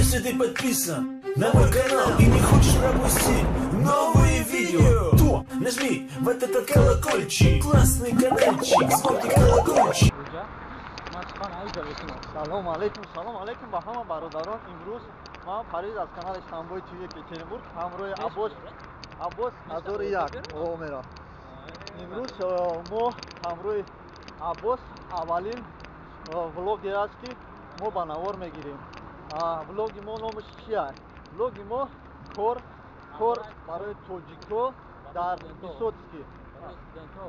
Если ты подписан на мой канал и не хочешь пропустить новые видео, то нажми вот этот колокольчик, классный каналчик, звонкий колокольчик. Салом алейкум, салом алейкум ба ҳама бародарон. Имрӯз ман Фарид аз канали Штамбой ТВ Екатеринбург ҳамроҳи Аббос, Аббос 1001 омера. Имрӯз мо ҳамроҳи Аббос аввалин влоге аст, ки мо ба навор мегирем. Влоги мо номаш чи аст? Влоги мо кор барои тоҷикҳо дар Высоцкий,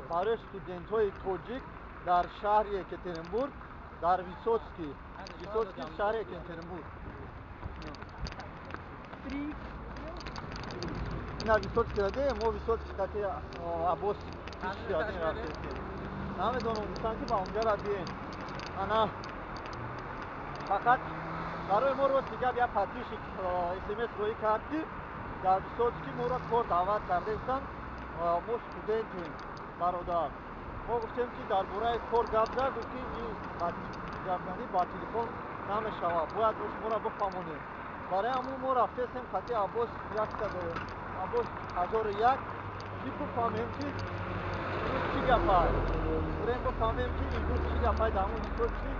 барои студентҳои тоҷик дар шаҳри Екатеринбург, дар Высоцкий, Высоцкий шаҳри Екатеринбург. Ина Высоцкий раде, мо Высоцкий кати Аббос рафтем. Намедонам, гуфтам, ки ба онҷа бием. Ана фақат барои мо рости гап як подписчик смс роӣ кард, ки дар Высоцкий моро кор даъват кардаистанд, мо студентем, бародар. Мо гуфтем, ки дар бораи кор гап зад, гуфт, ки ин гапзанӣ ба телефон намешавад, бояд мо шуморо бифаҳмонем. Барои ҳамун мо рафтестем хати Аббос, Аббос 1001, ки бифаҳмем, ки имрӯз чӣ гап аст. Бурем бифаҳмем, ки имрӯз чӣ гап аст дар ҳамун Высоцкий,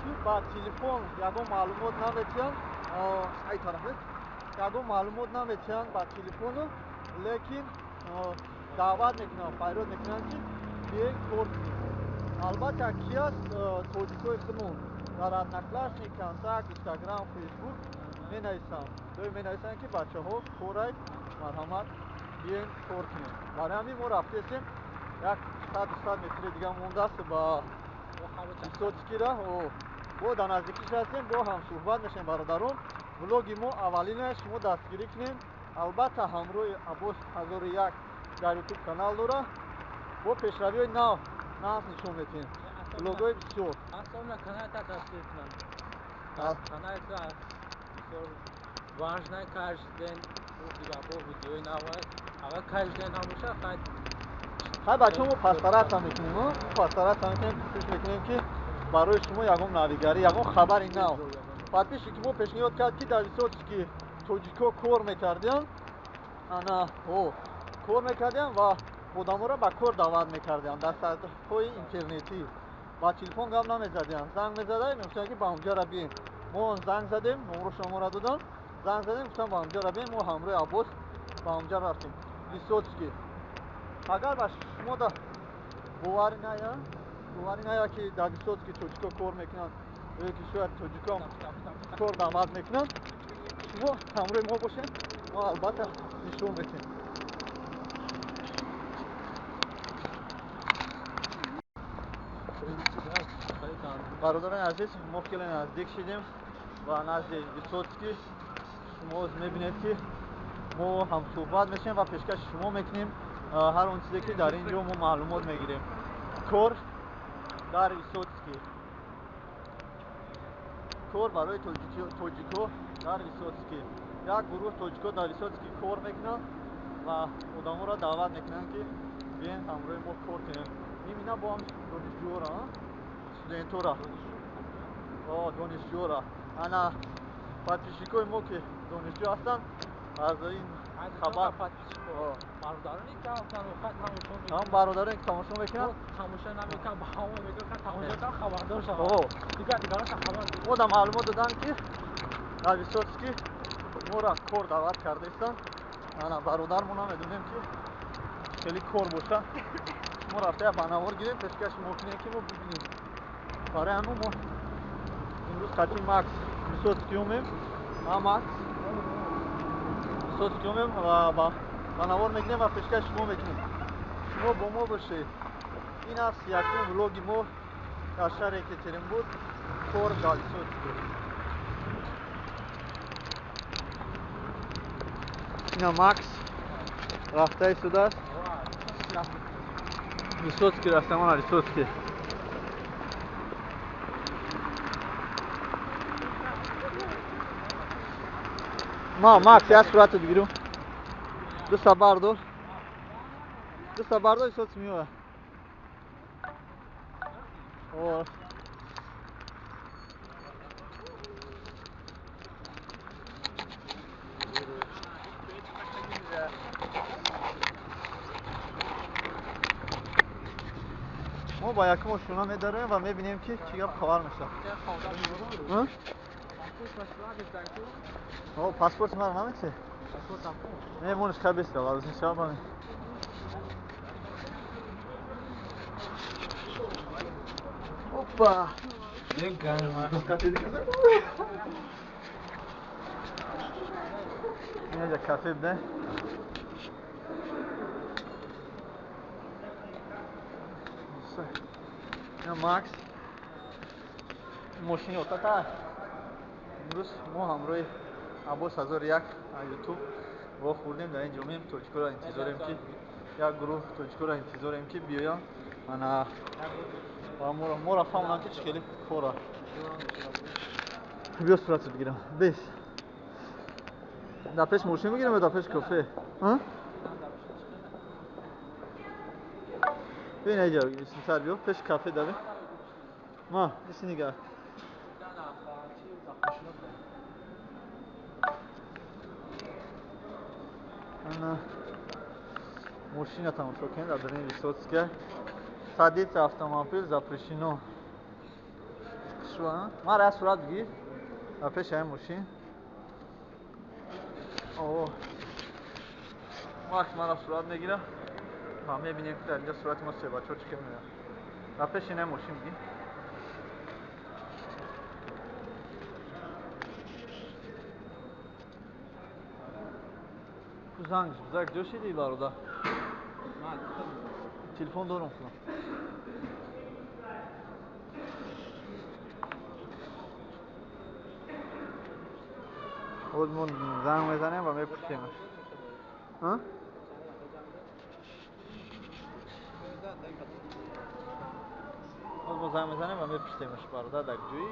ки ба телефон ягон маълумот наметиҳанд. Ай тараф ягон маълумот наметиҳанд ба телефону, лекин даъват мекунанд, фарёд мекунанд, ки биёед кор кунем. Албатта, ки аст тоҷикои худмон дар Одноклассник, Контакт, Инстаграм, Фейсбук менависанд, доим менависанд, ки бачаҳо, корай, марҳамат, биёед кор кунем. Барои ҳамин мо рафтесем, як 100-200 метри дига мондааст ба Высоцкира, бо дар наздикиш ҳастем, бо ҳамсӯҳбат мешавем. Бародарон, влоги мо аввалина, шумо дастгирӣ кунем. Албатта, ҳамроҳи Аббос 1001 дар Ютуб канал дора, бо пешравиҳои нав нав нишон медиҳем, влогҳои бисёр. Особенно каналта дастгирӣ кунам. Каналта бисёр важно, каждый день бо видеои нав, агар каждый день набошад, хай. Хай, бачаҳо, мо постараться мекунем, постараться мекунем, кӯшиш мекунем, ки барои шумо ягон навигарӣ, ягон хабари нав. Подписчики мо пешниҳод кард, ки дар Высоцкий тоҷикҳо кор мекардианд, ана о кор мекардианд ва одаморо ба кор даъват мекардианд дар сайтҳои интернетӣ. Ба телефон гап намезадианд, занг мезада, мегуфтанд, ки ба онҷара бием. Мо занг задем, номро шуморо додам, занг задем, гуфтам, ба онҷара бием. Мо ҳамроҳи Аббос ба онҷа рафтем, Высоцкий. Агар ба шумо да боварӣ ная, боварӣ ная, ки дар Высоцкий тоҷикҳо кор мекунанд ё ки шояд тоҷикҳо кор даъват мекунанд, шумо ҳамроҳи мо бошед, мо албатта нишон медиҳем. Бародарони азиз, мо хеле наздик шидем ва назди Высоцкий. Шумо мебинед, ки мо ҳамсӯҳбат мешавем ва пешкаши шумо мекунем ҳар он чизе, ки дар ин ҷо мо маълумот мегирем. Кор дар Высоцкий, кор барои тоҷикҳо дар Высоцкий. Як гурӯҳ тоҷикҳо дар Высоцкий кор мекунанд ва одаморо даъват мекунанд, ки биёен ҳамроҳи мо кор кунем. Имина бо ҳам донишҷӯра, студентора, донишҷӯра. Ана подписчикои мо, ки донишҷӯ ҳастанд, аз ин хабар ҳам бародароне, ки тамошо мекунанд, тамошо намекунанд, ба ҳама мегӯянд, тамошо кунанд, хабардор шаванд, дигар дигароша хабар. Мо да маълумот доданд, ки дар Высоцкий моро кор даъват кардаистанд. Ана бародармо намедонем, ки хеле кор боша. Шумо рафта ба навор гирем, пешкаши мо кунем, ки мо бибинем. Барои ҳамун мо имрӯз қати Макс Высоцкий омем, а Макс, Высоцкий омем ва ба навор мегирем ва пешкаши шумо мекунем. Шумо бо мо бошед. Ин аст якум влоги мо дар шаҳри Екатеринбург, кор дар Высоцкий. Ина Макс рафта истодааст, Высоцкий рафта, мана Высоцкий. Ма Макс, як сурата бигирем. Дуста бардор, дуста бардор, Высоцкий меояд. О. Мо ба якум ошхона медароем ва мебинем, ки чӣ гап хабар мешавад. Паспорти маро наметӣ? Не, мониш хай беста, варӯзин шабами. Опа! Инҷа кафе бде. Макс мошини отата. Имрӯз мо ҳамроҳи Аббос 1001 Ютуб вохӯрдем. Дар ин ҷо меем, тоҷикоро интизорем, ки як гурӯҳ тоҷикоро интизорем, ки биёянд, ана моро фаҳмонанд, ки чӣ хеле кора. Биё, суратро бигирам. Бес дар пеш мошин бигирам ё дар пеш кафе? Бин, иҷа сар биё, пеш кафе даве. Ма иси нигаҳ. Ана мошина тамошо кунед, дар дарини Высоцкая. Садиться автомобиль запрещено. Шуа? Мара як сурат бигир. Дар пеши ҳамин мошин. О. Макс мара сурат мегира. Ва мебинем, ки дар инҷа сурати мо се бачаҳо чӣ хел меояд. Дар пеши ин мошин бигир. Занг зак ҷо шиди, бародар? Телефон дорам худам. Ҳоз мо занг мезанем ва мепурсемаш. Ҳоз мо занг мезанем ва мепурсемаш, бародар дар ҷои.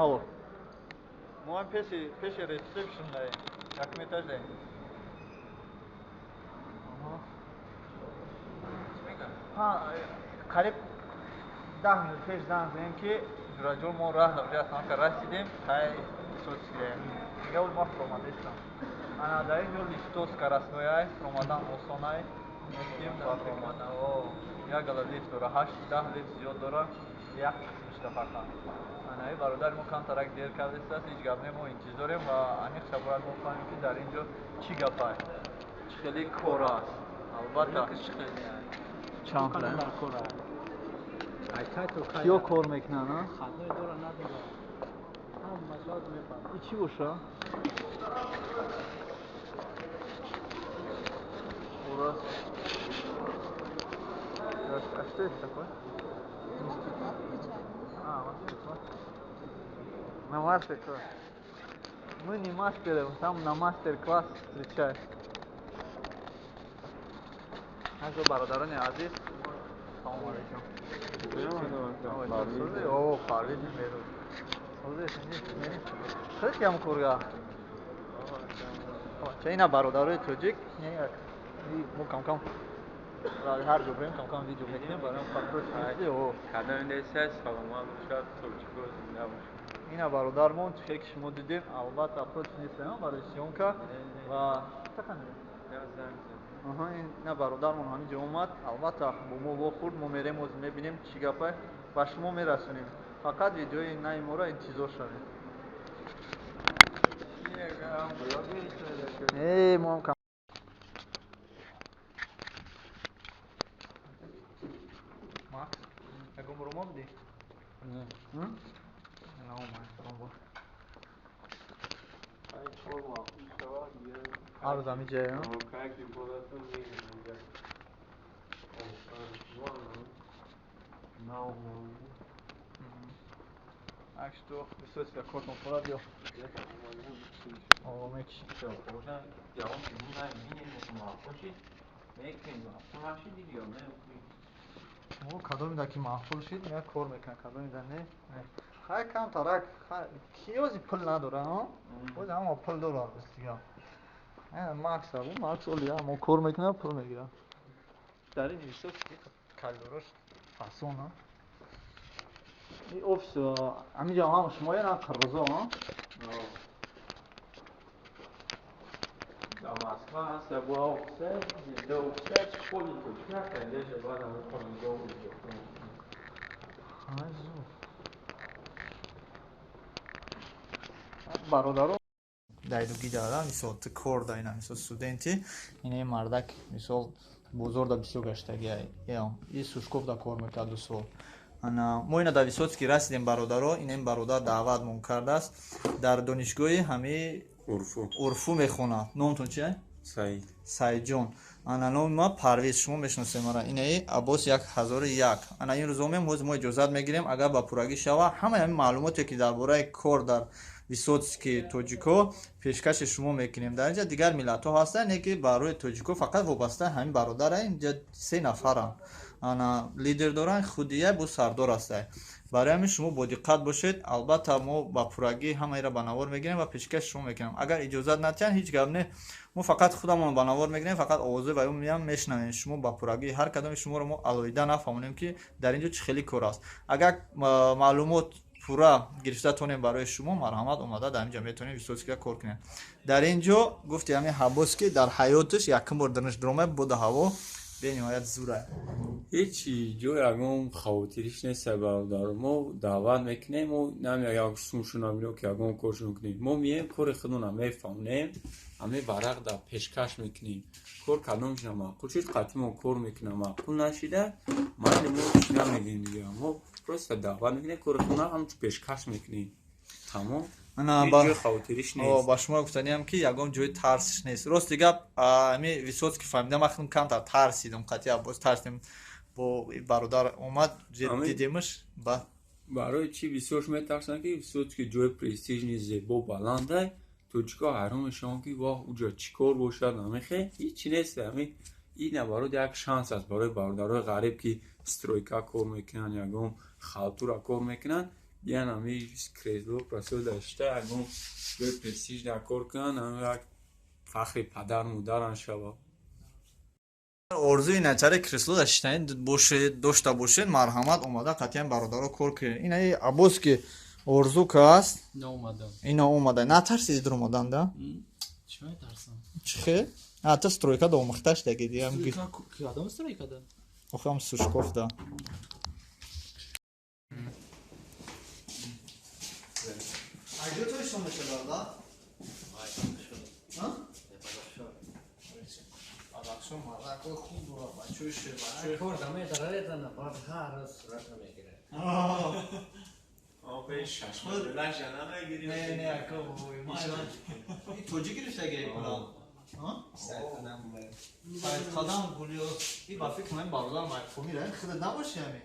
Алло. Мо ҳам пеши ресепшн даем. Якум этаж даем. Ҳа, қариб 10 минут пеш занг задем, ки ҷураҷон, мо раҳ дар ҷои остановка расидем, хай Высоцкияем. Дига мо фуромадестам. Ана дар ин ҷо лифто скоростной ай, фуромадан осонай. Меким ба фуромадан. О, як гала лифт дора, ҳашт даҳ лифт зиёд дора, як қисмишда фақат. Анаи бародари мо камтарак дер кардааст, ҳеҷ гап не, мо интизорем ва аниқ бояд мо фаҳмем, ки дар ин ҷо чӣ гап аст, чӣ хеле кор аст. Албатта, чанд киё кор мекунанд? И чӣ боша? Ура. А что это такое? А, мастер-класс. На мастер-класс. Мы не мастеры, там на мастер-класс встречают. Азо бародарони азиз. Салом алейкум. О, Парвиз Меруз. Созӣ, хеле кам курга. Ча ина бародарои тоҷик, мо кам-кам ҳар ҷо бурем, кам-кам видео мекунем барои патрос. Кадом несай, саломат бошад, тоҷико зинда бошад. Ина бародармон, хеле ки шумо дидем, албатта против нестем барои съёмка ва ина бародармон ҳамин ҷо омад, албатта бо мо вохӯрд. Мо мерем, оз мебинем чӣ гапа, ба шумо мерасонем. Фақат видеои наи моро интизор шавед. Э, мо ҳам Макс, ягон бор омадӣ? Не. Наомад, ягон бор. Ҳар рӯз ҳамин ҷая? Как болатон мегирам. Так что Высоцкая кортон фора биё. О, мекиши. Ҳа, О, кадоми ки маъқул шид, мея кор мекунад, кадоми да не. Хай, камтарак, ки ози пул надора, а? Ози ҳама пул дора, ростига. Макс, абу Макс оли ҳамо кор мекунад, пул мегирад. Дар ин Высоцкий коридорош фасон, а? Ин офис ҳаминҷо ҳам шумоя на қирғизо, ҳа? Дар Москва ҳаст як офисе, ду офисе, холи тоҷик ҳаст, инҷа баъд ҳамин қирғизо ӯзбекҳо. Бародаро дайдугӣ дара, мисол ту кор да ина, мисол студенти, ина мардак мисол бозор да бисёр гаштагиай. И Сушков да кор мекард 2 сол. Ана мо ина дар Висоцкий расидем, бародаро, ина ин бародар даъватмон кардааст. Дар донишгоҳи ҳами Урфу. Урфу мехонад. Номтон чи? Саид. Саидҷон. Ана номи ма Парвиз, шумо мешиносед мара. Инаи Аббос 1001. Ана ин рӯзо меем, ҳозир мо иҷозат мегирем, агар ба пуррагӣ шава, ҳамаи ҳамин маълумоте ки дар бораи кор дар Висоцкий тоҷико пешкаши шумо мекунем. Дар инҷа дигар миллатҳо ҳастанд, не ки барои тоҷико фақат вобаста ҳамин бародара, инҷа се нафаранд. Ана лидер доранд, худия бо сардор ҳастай. Барои ҳамин шумо бодиққат бошед. Албатта мо ба пуррагӣ ҳамаиро ба навор мегирем ва пешкаши шумо мекунем. Агар иҷозат натиҳанд, ҳеҷ гап не, мо фақат худамон ба навор мегирем, фақат овозҳои ва ӯ мешунавем. Шумо ба пуррагӣ ҳар кадоми шуморо мо алоҳида нафаҳмонем, ки дар ин ҷо чӣ хели кор аст. Агар маълумот пурра гирифта тонем барои шумо, марҳамат, омада дар ин ҷо метавонем Висоцкия кор кунем. Дар ин ҷо гуфти ҳамин Ҳаббос, ки дар ҳаёташ якум бор динаш дуромад, боду ҳаво бениҳоят зура. Ҳеҷ ҷой ягон хавотириш нест, бародар. Мо даъват мекунем, мо намеяк як сумшуна биё ки ягон коршон кунем. Мо мием, кори худмона мефаҳмонем, ҳамин варақ да пешкаш мекунем. Кор кадомшона маъқул шуд, қатъи мо кор мекунам, маъқул нашида, майли, мо чӣ намегӯем дига. Мо просто даъват мекунем, кори худмона ҳамчун пешкаш мекунем. Тамом. Ба шумо гуфтаниам, ки ягон ҷои тарсиш нест. Рости гап, ами Висоцкий фаҳмидам, ман худам камтар тарсидам, қатъи Аббос тарсидем, бо бародар омад, дидемаш ба Барои чӣ бисёрш метарсанд, ки Висоцкий ҷои престижный, зебо, баландай, тоҷико ҳайрон мешаванд, ки воҳ, уҷо чӣ кор бошад, ҳамихе ҳичи нест. Ҳами ин наоборот як шанс аст барои бародарои ғариб, ки стройка кор мекунанд, ягон халтура кор мекунанд, биян ҳами кресло прасо дашта ягон ҷои престижна кор кунанд, ҳами як фахри падар модаран шавад. Орзуи начаре кресло да шиштани бошед, дошта бошед, марҳамат, омада қатъиян бародаро кор кунед. Инаи Аббос ки орзу кааст, ина омада. Натарсиди дуромадан да? Чӣ метарсам? Чӣ хел? А та стройка да омӯхташ даги диям. Кадом стройка да? Охам Сушков да. Айҷо то ишон мешавад, да? Бадахшон мардакҳои хуб дорад, бачаҳои шербачаҳои Кор дамедарарета, баъд ҳар рӯз сурат намегирад. Не, не, ака, ин тоҷик гирифтаги пула. Сайдқадам гулиё. И ба фикр ман бародар Майқумира, худат набоши ҳамин?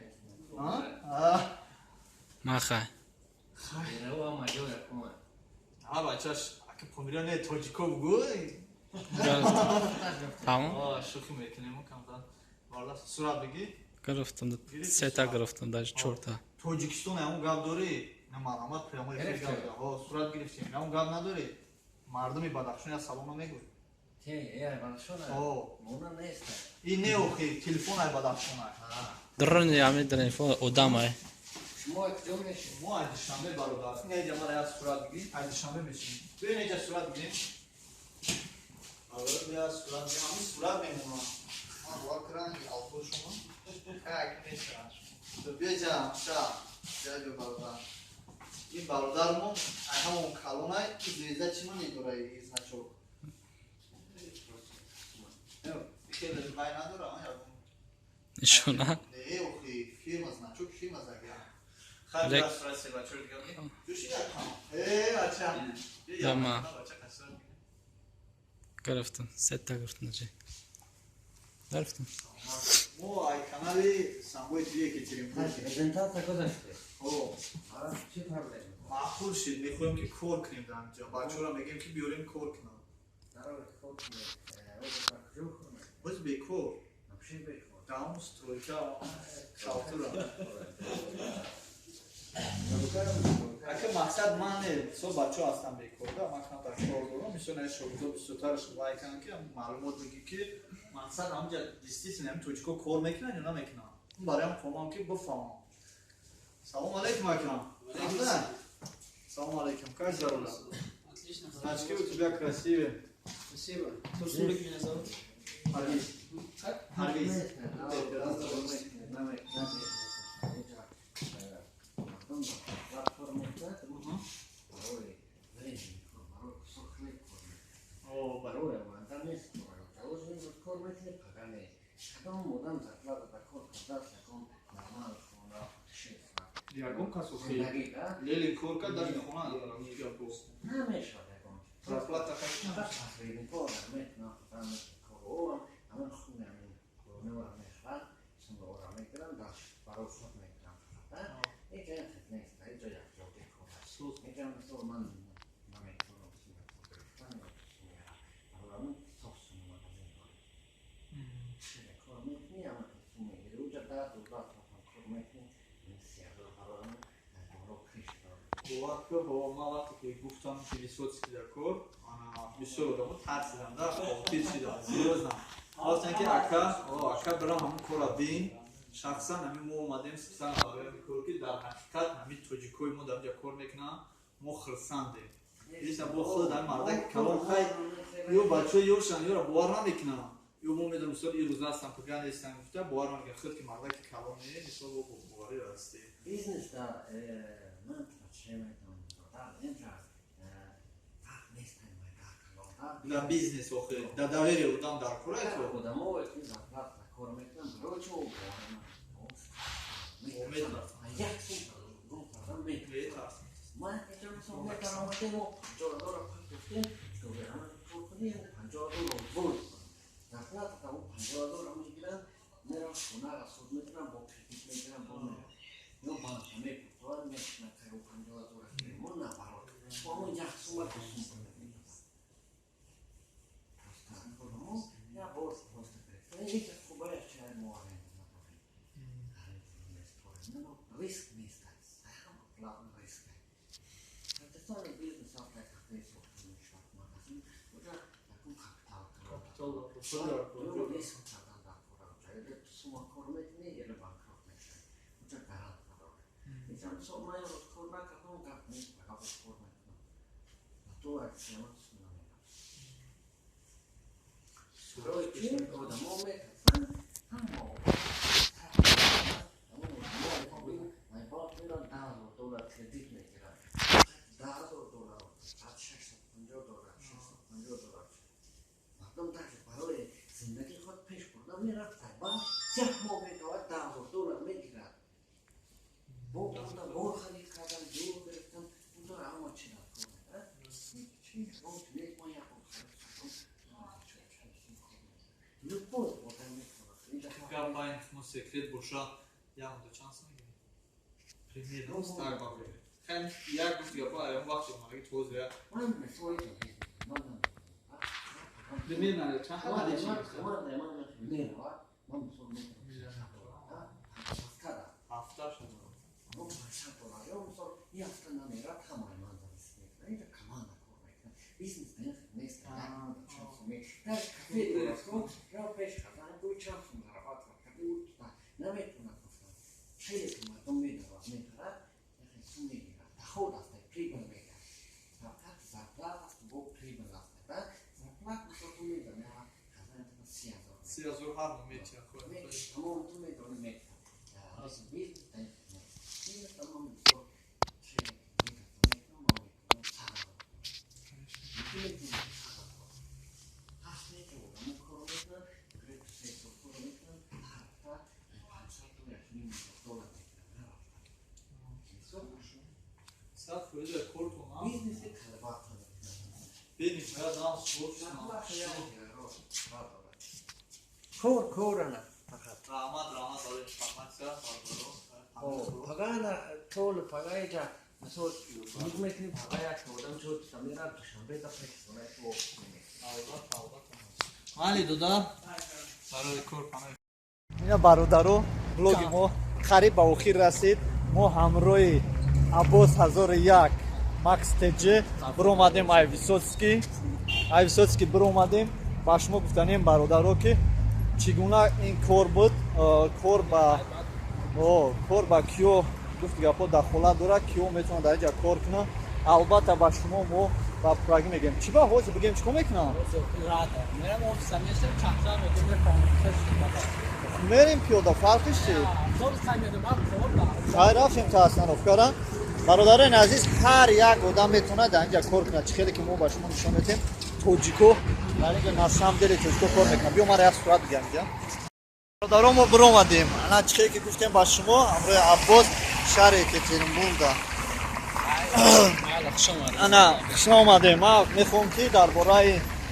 Махай. Ҳа, бачаш, ака Помира не, тоҷико бугӯ. Тамом. Шӯхӣ мекунем камтар. Бародар, сурат бигир. Гирифтам, сета гирифтам, даже чорта. Тоҷикистон ягон гап дорӣ? На, марҳамат, прямой эфир гап. Ҳо, сурат гирифтем. Ягон гап надорӣ? Мардуми Бадахшон як салом намегӯй? И не, охи, телефон ай Бадахшон ай. Дрни ами телефон одам ай. Мо ай Душанбе, бародар. Ин айҷа мара як сурат бигир. Ай Душанбе мешинем. Биё, ин айҷа сурат бигирем. Бародар, бия сурат бигирем. Ҳамин сурат мемонам. Ман бовар кардам, ки алфо шумо. Как мешавад. Биё ҷа, ша. Биё ҷо, бародар. Ин бародармон ай ҳамон калонай, ин звезда чӣ маъне дора, ин значок? Хеле вай надора, Нишона. Не, охи, фирма, значок фирма заги. Хай, бия сурат се бачаҳо дига. Ҷӯши як кам. Э, бача. Дама. Гирифтам, сета гирифтам даже. Гирифтам. Мо ай канали Самбои ТВ Екатеринбург. Презентация гузаште. О, Чӣ проблема? Маъқул шид, мехоҳем ки кор кунем дар инҷо. Бачаҳоро мегӯем, ки биёрем, кор кунам. Боз бекор. Даун стройка, халтура. Ака, мақсад ман не, мисол бачаҳо ҳастан бекор, да, ман камтар кор дорам, мисол на шогирдо бисёртараш лайкан, ки маълумот бигӣ, ки мақсад ҳамҷа действительно ҳам тоҷико кор мекунанд ё намекунанд. Бароям фаҳмам, ки бифаҳмам. Салом алейкум, Акрам. Салом алейкум. Как здоровье? Отлично. Значки у тебя красивые. Спасибо. Турсунбек меня зовут. Парвиз. Как? Парвиз. О, ягон кас охи лели кор кард, даже хона надорам. Зарплата бовар, ман вақте ки гуфтам, ки Высоцкий дар кор, бисёр одамо тарсидам, да, хотир шидам. Серьёзно, вақте ки ака бирам, ҳамун кора бин, шахсан ҳамин мо омадем специально барои ҳамин кор, ки дар ҳақиқат ҳамин тоҷикои мо дар инҷа кор мекунанд, мо хирсандем. Лично бо худ ҳамин мардаки калон, хай, ё бачаҳои ёшан, ёра бовар намекунанд, ё мо медонем, мисол, ин рӯза ҳастам, пага нестам гуфта бовар намекунанд. Худ ки мардаки калоне, мисол, бо боварӣ ҳастем. Бизнеста ман чӣ Дар бизнес охи дар доверие одам дар кора. Одамо ки зарплата кор мекунанд, барои чӣ як сум гум кардан метарсанд? Ман омадем, 50 000 гуфтем, кор кунем, 50 000 вол зарплата, тамом 50 000 мегиранд, мераванд, хона расход мекунанд, бо кредит мегиранд, бо мераванд ё банка мепурсанд, мекунанд 50 000 мо наоборот, мо як сума ду сум. Я бор просто гирифта. Хубаях чай мо аренда надорем. Аренда риск нест. Ҳама главный риск. Традиционный бизнес аст, кафе сохта мешавад, магазин, уҷа якум капитал. Капитал. Риск кардан дар кора уҷа. Или сума кор мекунӣ, или банкрот мешавӣ. Уҷа гарант надорад. Инҷа мисол ман як рӯз кор накардам, гап нест, фақат кор мекунам. То аксиама сум намерам. Барои чӣ одамо метарсанд? Ҳама меран, 10 000 доллар кредит мегиранд, 10 000 доллар, 650 доллар, 650 доллар. Мардум даже барои зиндагии худ пеш бурдан мерафт банк, як моҳ метавад 10 000 доллар мегирад, бо бор харид кардан, ҷо гирифтан, унҷо ҳама чи дар кор як моҳ як бор харид. Любой одам метавонад. Гап байн мо секрет боша, як чанд сум мегирӣ примерно, так ба хай як гуфт гапа, аям вақти омадаги тоза. Ман мисоли ман примерно чанд ман меравад, ман мисол метавонам ҳафта шуд. 500 доллар ё мисол ин ҳафта намерад, ҳамаи ман зависит мекунад. Инҷа команда кор мекунад, бизнес нест. Чанд сум дар кафе дорад, ро пеш хазан гӯй, чанд сум зарабат карди, наметавонад гуфтан. Хеле ки мардум медавад, мехарад, сум мегирад, доход аст, прибыль мегирад. Фақат зарплат аст, бо прибыль аст. Зарплат мисол ту медони, хазан 30 000. 30 000 ҳар моҳ метиҳад. Тамом, ту медони, метиҳад. Бизнес бизнес тамом мисол мекунам, мекунам. Ҳаст не, одамо кор мекунанд, 3 сол кор мекунанд, ҳар ҳафта 500 то 1,5 доллар мекунанд ҳар ҳафта. 100% кортон. Бизнеси талабата мекунанд. Бениҳоят нам. Кор корана фақат. Раҳмат, раҳмат барои информация. Пагана тол пагаиҷа мисол нуг мекунӣ, пага як одам чо мерав Душанбе да пешона. Албатта, албатта, майли дода, барои кор паноҳ. Ина бародаро, блоги мо қариб ба охир расид. Мо ҳамроҳи Аббос 1001 Макс ТЖ биромадем ай Высоцкий, ай Высоцкий биромадем. Ба шумо гуфтанем, бародаро, ки чӣ гуна ин кор буд, кор ба киё. Гуфти гапҳо дахолат дорад, киҳо метавонанд дар инҷа кор кунанд. Албатта ба шумо мо ба пуррагӣ мегӯем. Чӣ ба ҳозир бигӯем, чӣ кор мекунанд? Мерем пиёда, фарқиш чи? Хай, рафтем та остановкара. Бародарони азиз, ҳар як одам метавонад дар инҷа кор кунад. Чӣ хеле ки мо ба шумо нишон медиҳем, тоҷико дар инҷа на самом деле тоҷико кор мекунанд. Биё, мара як сурат бигирам инҷа. Бародарон, мо биромадем. Ана чӣ хеле ки гуфтем ба шумо, ҳамроҳи Аббос шаҳри Екатеринбургда. Ана, хуш омадем. Ман мехоҳам, ки дар бораи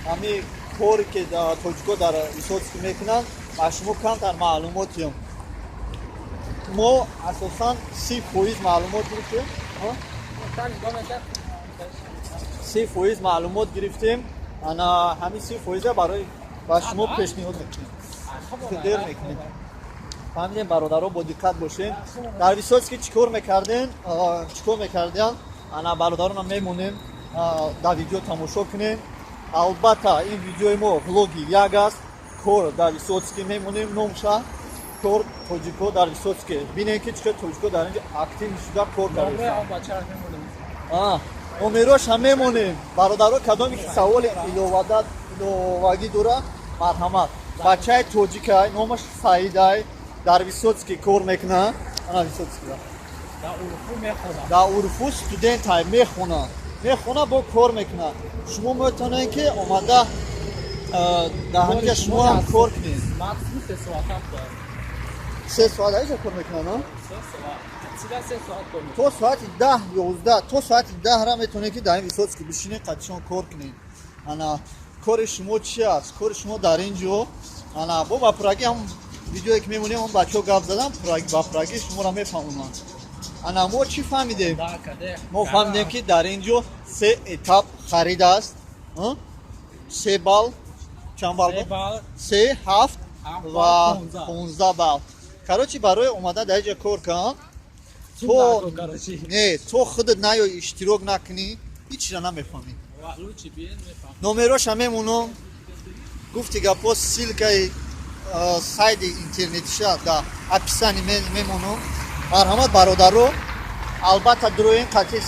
ҳамин коре ки тоҷико дар Высоцкий мекунанд, ба шумо камтар маълумот диҳам. Мо асосан 30% маълумот гирифтем. 30% маълумот гирифтем. Ана ҳамин 30%-а барои ба шумо пешниҳод мекунем. Дер мекунем. Фаҳмидем, бародаро, бо диққат бошед. Дар Высоцкий чӣ кор мекардем? Чӣ кор мекардем? Ана бародаронам мемонем, дар видео тамошо кунем. Албатта ин видеои мо влоги як аст. Кор дар Высоцкий мемонем номша. Кор тоҷико дар Высоцкий. Бинем, ки чӣ қадр тоҷико дар инҷо актив шуда кор кардааст. Номероша мемонем. Бародаро, кадоме ки саволи иловагӣ дорад, марҳамат. Бачаи тоҷикай, номаш Саидай, дар Высоцкий кор мекунад. Ана Высоцкий. Дар УрФУ студентай, мехонад. Мехонад, бо кор мекунад. Шумо метавонед, ки омада дар ҳаминҷа шумо ҳам кор кунед. 3 соат аиҷа кор мекунад, то соати 10, 11, то соати 10-ра метавонед, ки дар ин Высоцкий бишинед, қатишон кор кунед. Ана кори шумо чи аст? Кори шумо дар ин ҷо, ана бо ба пуррагӣ ҳам видеое ки мемонем, он бачаҳо гап задан, ба пуррагӣ шуморо мефаҳмонанд. Ана мо чӣ фаҳмидем? Мо фаҳмидем, ки дар ин ҷо се этап харид аст. 3 балл, чанд балл? 3, 7 ва 15 балл. Короче, барои омада дар инҷа кор кан, то не, то худат наёй, иштирок накунӣ, ҳеҷ чиза намефаҳмӣ. Номероша мемонам. Гуфти гапҳо, ссылкаи сайти интернетиша дар описание мемонам. Марҳамат, бародаро, албатта дуроен қати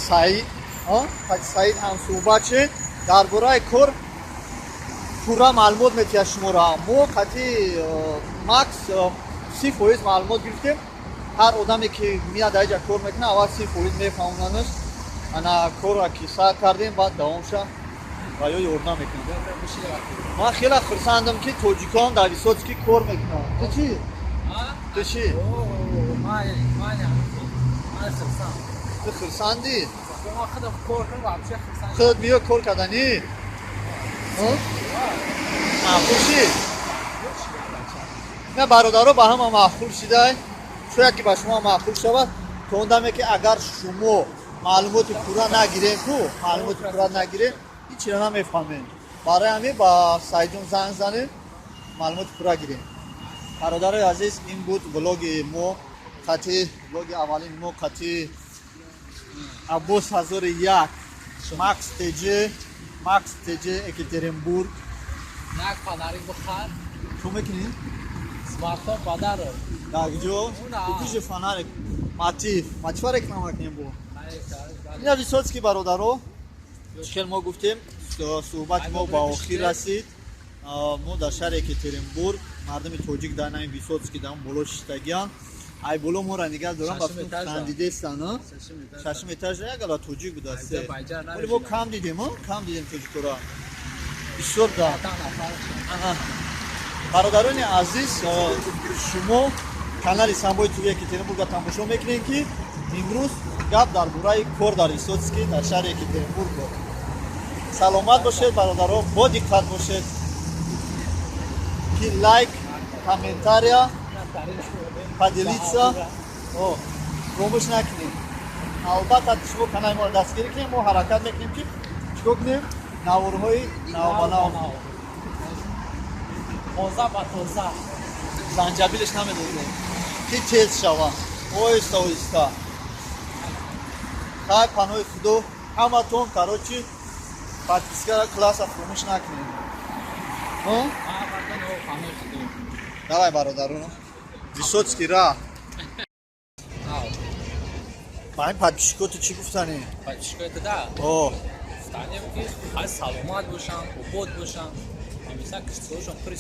Саид ҳамсӯҳбат шед, дар бораи кор пурра маълумот метиҳад шуморо. Мо қати Макс 30% маълумот гирифтем. Ҳар одаме ки меяд дар инҷа кор мекунад, аввал 30% мефаҳмонанаш. Ана корра ки сар кардем, баъд давомша ва ё ёрдам мекунад. Ман хеле хурсандам, ки тоҷикон дар Высоцкий кор мекунанд. Ту чӣ? Ту чӣ? Ту хурсандӣ? Худат биё кор карданӣ, маъқул шид? На, бародаро, ба ҳама маъқул шидай. Шояд ки ба шумо маъқул шавад. То он даме ки агар шумо маълумоти пурра нагирем, ку маълумоти пурра нагирем, ҳеҷ чиро намефаҳмем. Барои ҳамин ба Саидҷон занг занем, маълумоти пурра гирем. Бародарои азиз, ин буд влоги мо қати влоги аввалини мо қати Аббос 1001, Макс ТЖ, Макс ТЖ, Екатеринбург. Як фонарик бихар. Чо мекунӣ? Смартфон подарок. Дар куҷо? Купи фонарик. Матиф, Матифа реклама кунем бо. Ина Высоцкий, бародаро, чӣ хел мо гуфтем, суҳбати мо ба охир расид. Мо дар шаҳри Екатеринбург, мардуми тоҷик дар нами Высоцкий дар боло шиштагиан. Ай боло моро нигаҳ дорам, ба хандидестан. Шашум этаж як ала тоҷик будааст, вале мо кам дидем, кам дидем тоҷикора, бисёр да. Бародарони азиз, шумо канали Самбои ТВ Екатеринбурга тамошо мекунед, ки имрӯз гап дар бораи кор дар Высоцкий дар шаҳри Екатеринбург буд. Саломат бошед, бародаро, бо диққат бошед, ки лайк, комментария, поделиться фаромӯш накунед. Албатта шумо канали моро дастгирӣ кунед, мо ҳаракат мекунем, ки чикор кунем, наворҳои навбанав. Тоза ба тоза. Занҷабилш намедозем, ки тез шава, оҳиста оҳиста. Хай, паноҳи Худо ҳаматон. Короче, подпискара, класса фаромӯш накунед. Давай, бародарон, Высоцкий ра. Ба ин подписчикоту чӣ гуфтанӣ? Подписчикои да? О. Гуфтанем, ки ҳай саломат бошанд, обод бошанд, ҳамеша киштиҳошон пури.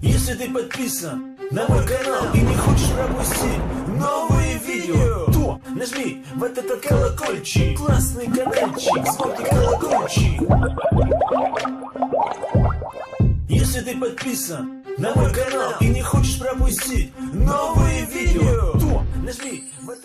Если ты подписан на мой канал и не хочешь пропустить новые видео, то нажми вот этот колокольчик, классный каналчик, звонкий колокольчик. Если ты подписан на мой канал и не хочешь пропустить новые видео, то нажми вот